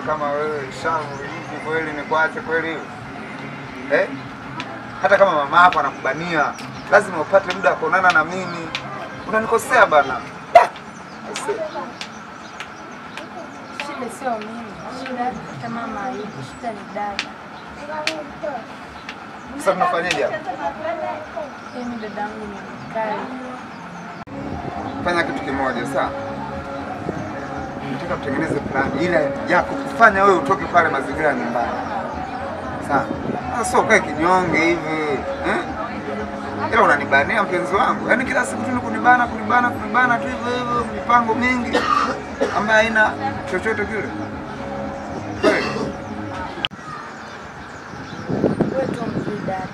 kama wewe shavu hivi kweli nikuache kweli hivi? Eh? Hata kama mama yako anakubania, lazima upate muda wa kuonana na mimi. Unanikosea bana. Shida sio mimi. Shida hata mama hayupo, shida ni dada. Sasa tunafanyaje hapa? Mimi dadangu ni mkali. Fanya kitu kimoja sawa? Nataka tutengeneze plan ile ya kukufanya wewe utoke pale mazingira ya nyumbani. Sawa? Sasa ukae kinyonge hivi, eh? Ila unanibania mpenzi wangu. Yaani kila siku tu ni kunibana, kunibana, kunibana tu hivyo hivyo, mipango mingi ambayo haina chochote kile. Kweli. Wewe tu mzuri dada.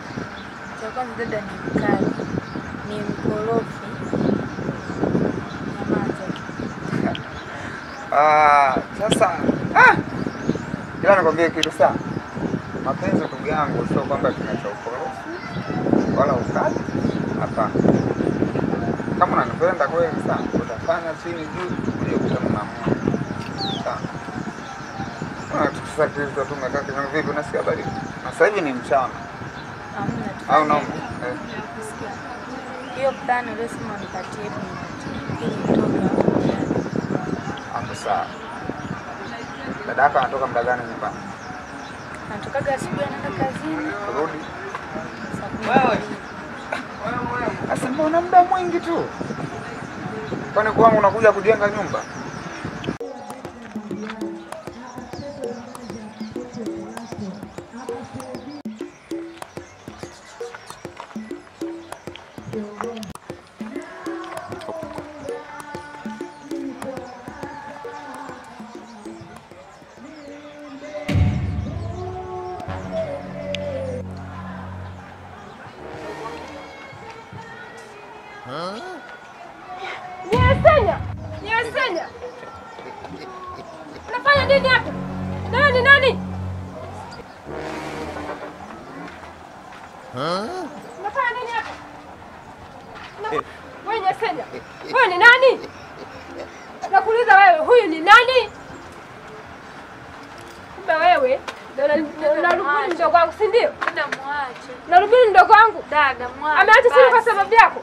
Cha kwanza dada ni mkali, ni mkorofi. Nyamaza. Sasa ila nakwambia kitu sawa. Mapenzi ndugu yangu sio kwamba kinacha ukorofi wala ukali. Hapana. Kama unanipenda kweli sana, utafanya chini juu uje kutana na Mungu. Sawa. Sasa kitu tu umekaa kinyonge vipi unasikia baridi? Na sasa hivi ni mchana. Hamna tu. Au no? Hiyo plan uliyosema unipatie hebu nipatie. Ili nitoke hapo. Hapo sawa. Dada yako anatoka muda gani nyumbani? Anatokaga asubuhi anaenda kazini. Kurudi. Wewe. Sasa mbona muda mwingi tu? Kwani kwangu unakuja kujenga nyumba? Nyesenya. Unafanya nini hapa? Nani nani? Unafanya nini hapa? Wewe Nyesenya. Wewe ni nani? Nakuuliza wewe, huyu ni nani? Kumbe wewe ndio unarubuni mdogo wangu, si ndio? Dada muache. Unarubuni mdogo wangu? Dada muache. Ameacha siri kwa sababu yako.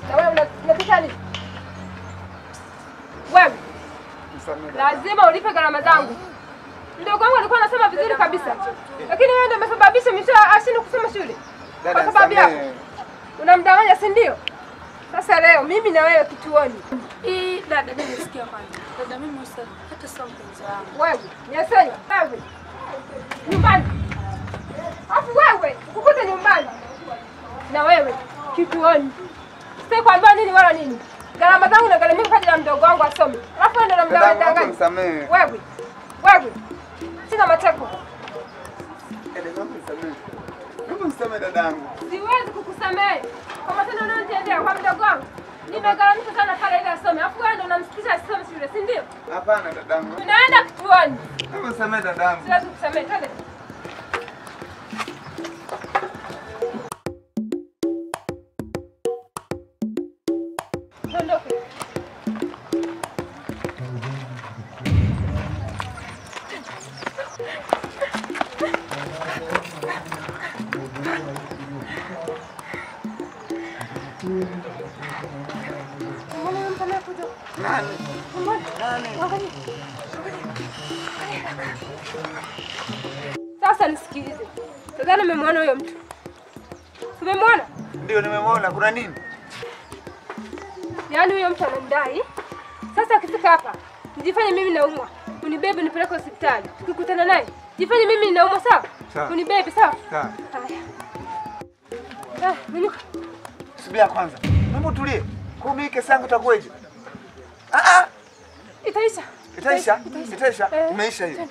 Na wewe unataka nini? Wewe lazima ulipe gharama zangu. Mdogo wangu alikuwa anasema vizuri kabisa. Lakini wewe ndio umesababisha Misha ashindwe kusoma shule. Kwa sababu yako. Unamdanganya, si ndio? Sasa leo mimi na wewe kituoni. Dada mimi sikia kwanza. Dada mimi hata sio mpenzi wangu. Wewe, Nyesenya, wewe. Nyumbani. Afu wewe, ukukute nyumbani. Na wewe kituoni. Sasa kwamba nini wala nini? Gharama zangu na gharama kwa ajili ya mdogo wangu asome. Alafu wewe ndio unamdanganya. Wewe. Wewe. Sina mateko. Naomba nisamehe. Dadangu. Siwezi kukusamehe. Kwa matendo unayonitendea kwa mdogo wangu. Nimegharamika sana pale ili asome. Alafu wewe ndio unamsikiza asome shule, si ndio? Hapana dadangu. Tunaenda kituoni. Naomba nisamehe dadangu. Siwezi kukusamehe. Twende. Tuondoke. Nani? Nani? Sasa nisikilize. Sasa nimemwona huyo mtu. Umemwona? Ndio nimemwona. Kuna nini? Yaani huyo mtu ananidai. Sasa akifika hapa, nijifanye mimi naumwa. Unibebe nipeleke hospitali. Tukikutana naye, jifanye mimi ninaumwa, sawa? Unibebe, sawa? Sawa. Haya. Ah, ninyuka. Subia kwanza. Naomba utulie. Kwa mimi kesi yangu itakuwaje? Itaisha. Itaisha? Itaisha. Imeisha hiyo.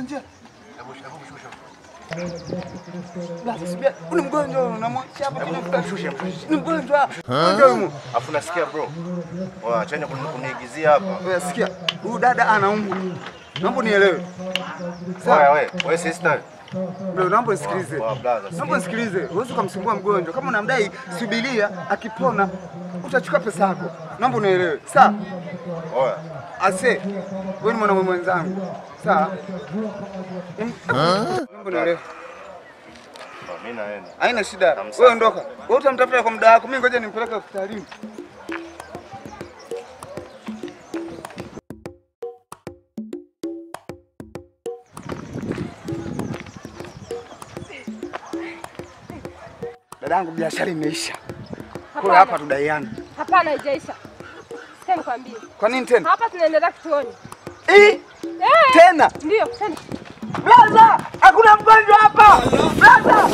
Njia. Ni mgonjwa unamwacha hapa kinamshusha. Ni mgonjwa. Mgonjwa huyu. Afu nasikia bro. Achana kuniigizia hapa. Wewe sikia. Huyu dada anaumwa. Naomba nielewe. Sawa wewe. Wewe sister. Bro, naomba nisikilize. Naomba nisikilize. Huwezi kumsumbua mgonjwa. Kama unamdai subiria, akipona utachukua pesa yako. Naomba unielewe. Sawa? Oya. Ase, wewe ni mwanamume mwenzangu. Sawa? Naomba unielewe. Mimi naenda. Haina shida. Wewe ondoka. Wewe utamtafuta kwa muda wako. Mimi ngoja nimpeleke hospitalini. Dadangu, biashara imeisha. Kwa hapa tudaiana. Hapana, haijaisha. Sasa nikwambie. Kwa nini tena? Hapa tunaendelea kituoni. Eh? Tena? Ndio, tena. Blaza, hakuna mgonjwa hapa. Blaza.